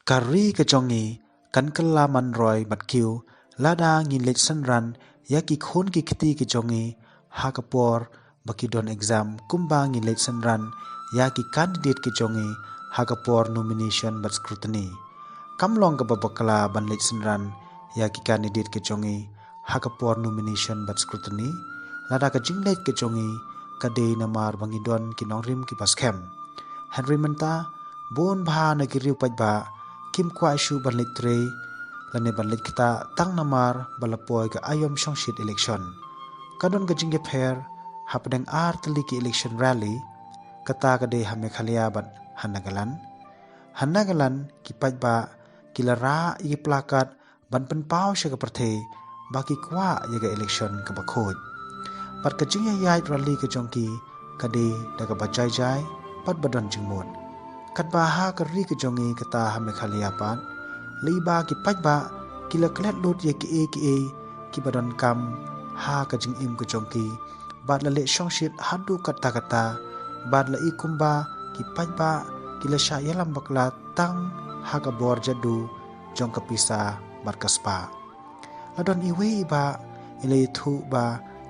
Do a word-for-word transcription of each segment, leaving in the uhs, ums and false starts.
Ka ri ka jong ngi kan kylla man roi bad kiew lada ngi leit synran ïa ki khun ki kti ki jong ngi ha ka por ba ki don exam, kumba ngi leit synran ïa ki candidate ki jong ngi ha ka por nomination bad scrutiny. Kam long kaba bakla ban leit synran ïa ki candidate ki jong ngi ha ka por nomination bad scrutiny lada ka jingleit ka jong ngi ka dei namar ba ngi don ki nongrim kiba skhem. Hynrei mynta bun bha na ki riew paidbah kim kwah shuh ban leit trei lane ban leit ktah tang namar ba la poi ka aïom shongshit election. Ka don ka jingïapher hapdeng ar tylli ki election rally, kata ka dei ha Meghalaya bad ha Nagaland. Ha Nagaland ki paidbah ki la rah ïa ki placard ban pynpaw sha ka pyrthei ba ki kwah ïa ka election kaba khuid. Bad ka jingïaid rally ka jong ki ka dei da kaba jai jai bad ba don jingmut. Katba ha ka ri ka jong ngi kata ha Meghalaya pat, lei ba ki paidbah ki la klet lut ïa kiei kiei kiba donkam ha ka jingim ka jong ki bad la leh shongshit haduh katta katta bad la i kumba ki paidbah ki la shah ïalam bakla tang ha ka bor jadu jong ka pisa bad ka spah. La don iwei i bah i la ïathuh ba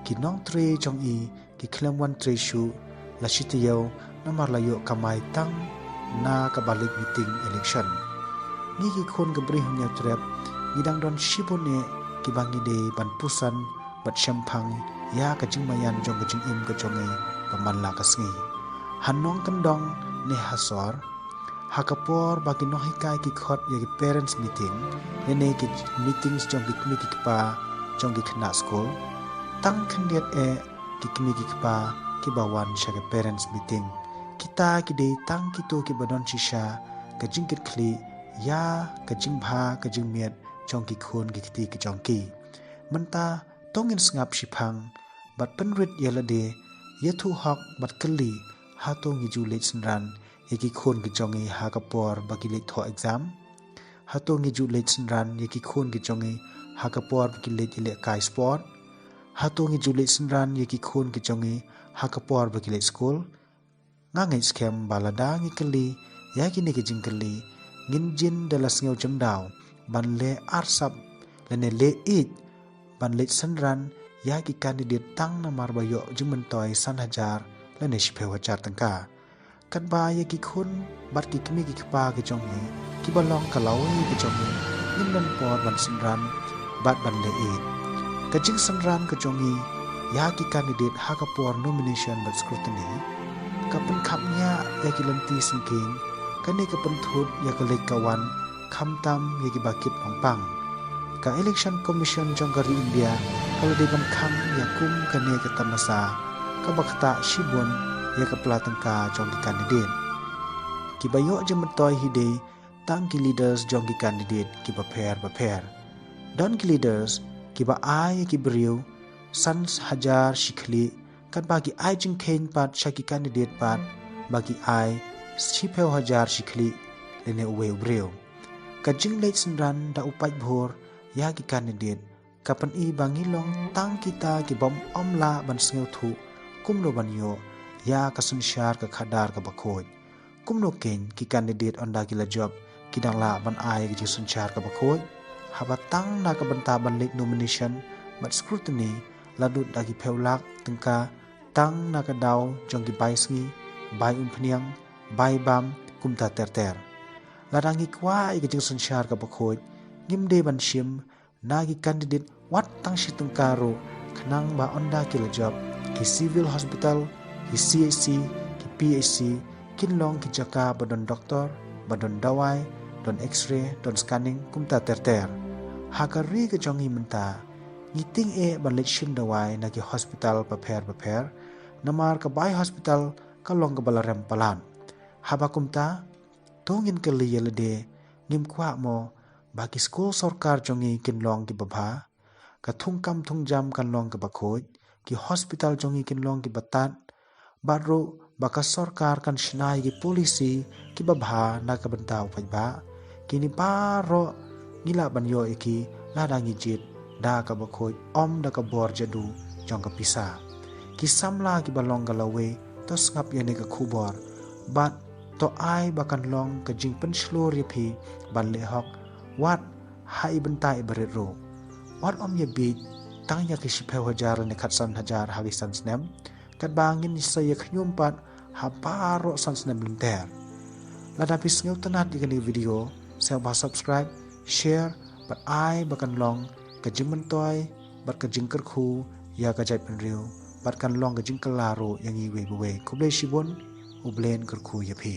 ki nongtrei jong i ki khlem wan trei shuh, la shi taïew namar la ïoh kamai tang na kaba leit meeting election. Ngi ki khun ka Bri Hynñiewtrep ngi dang don shibun eh kiba ngi dei ban puson bad shemphang ïa ka jingmaïan jong ka jingim ka jong ngi ba man la ka sngi. Ha nongkyndong ne ha sor, ha ka por ba ki nonghikai ki khot ïa ki parents meeting lane ki meetings jong ki kmie ki kpa jong ki khynnah skul, tang khyndiat eh ki kmie ki kpa kiba wan sha ki parents meeting. Kita ki dei tang kito kiba don shisha ka jingkitkhlieh ïa ka jingbha ka jingmiat jong ki khun ki kti ki jong ki. Mynta to ngin sngap shiphang bad pynrit ïa lade, ïathuh hok bad kylli, hato ngi ju leit synran ïa ki khun ki jong ngi ha ka por ba ki leit thoh exam? Hato ngi ju leit synran ïa ki khun ki jong ngi ha ka por ba ki leit ïalehkai sport? Hato ngi ju leit synran ïa ki khun ki jong ngi ha ka por ba ki leit skul? Nga ngeit skhem ba lada ngi kylli ïa kine ki jingkylli, ngin jin da la sngew jemdaw ban leh arsap lane leh ïeit ban leit synran ïa ki candidate tang namar ba ïoh jingmyntoi san hajar lane shiphew hajar tyngka. Katba ïa ki khun bad ki kmie ki kpa ki jong ngi kiba long ka lawei ki jong ngi, ngim don por ban synran bad ban leh ïeit. Ka jingsynran ka jong ngi ïa ki candidate ha ka por nomination bad scrutiny ka pynkhapngiah ïa ki lynti syngkien, kane ka pynthut ïa ka leit ka wan khamtam ïa kiba kit nongpang. Ka Election Commission jong ka ri India ka la dei ban khang ïa kum kane ka tamasa kaba ktah shibun ïa ka pla tyngka jong ki candidate. Kiba ïoh jingmyntoi hi dei tang ki leaders jong ki candidate kiba pher ba pher. Don ki leaders kiba ai ïa ki briew san hajar shi khlieh, katba ki ai jingkheiñ pat sha ki candidate pat ba ki ai shiphew hajar shi khlieh lane uwei u briew. Ka jingleit synran da u paidbhur ïa ki candidate ka pyni ba ngi long tang kita ki bym ym lah ban sngewthuh kumno ban ïoh ïa ka synshar ka khadar kaba khuid. Kumno keiñ ki candidate ynda ki la jop ki dang lah ban ai ka jingsynshar kaba khuid? Haba tang na ka bynta ban leit nomination bad scrutiny la dud da ki phew lak tyngka tang na ka daw jong ki bai sngi, bai umphniang, bai bam, kumta ter ter. Lada ngi kwah ïa ka jingsynshar kaba khuid, ngim dei ban shim na ki candidate wat tang shi tyngka ruh khnang ba ynda ki la jop, ki civil hospital, ki C H C, ki P H C kin long ki jaka ba don doktor, ba don dawai, don X-ray, don scanning, kumta ter ter. Ha ka ri ka jong ngi mynta ngi tieng eh ban leit shim dawai na ki hospital bapher bapher, namar ka bai hospital ka long kaba la rem palat. Haba kumta, to ngin kylli ïa lade, ngim kwah mo ba ki skul sorkar jong ngi kin long kiba bha, ka thungkam thungjam kan long kaba khuid, ki hospital jong ngi kin long kiba tad, bad ruh ba ka sorkar kan shna ïa ki policy kiba bha na ka bynta u paidbah? Kine baroh ngi lah ban ïoh ïa ki lada ngi jied da kaba khuid, ym da ka bor jadu jong ka pisa. Ki samla kiba long ka lawei, to sngap ïa kane ka khubor bad To ai ba kan long ka jingpynshlur ïa phi ban leh hok, wat ha i bynta i barit ruh. Wat ym ïa bieit tang ïa ki shiphew hajar lane khatsan hajar ha ki san snem, katba ngin sa ïa khñium pat ha baroh san snem lynter. Lada phi sngewtynnat ïa kane ka video, sngewbha subscribe, share, bad ai ba kan long ka jingmyntoi bad ka jingkyrkhu ïa ka jaitbynriew, bad kan long ka jingkylla ruh ïa ngi wei ba wei. Khublei shibun, U Blei un kyrkhu ïa phi.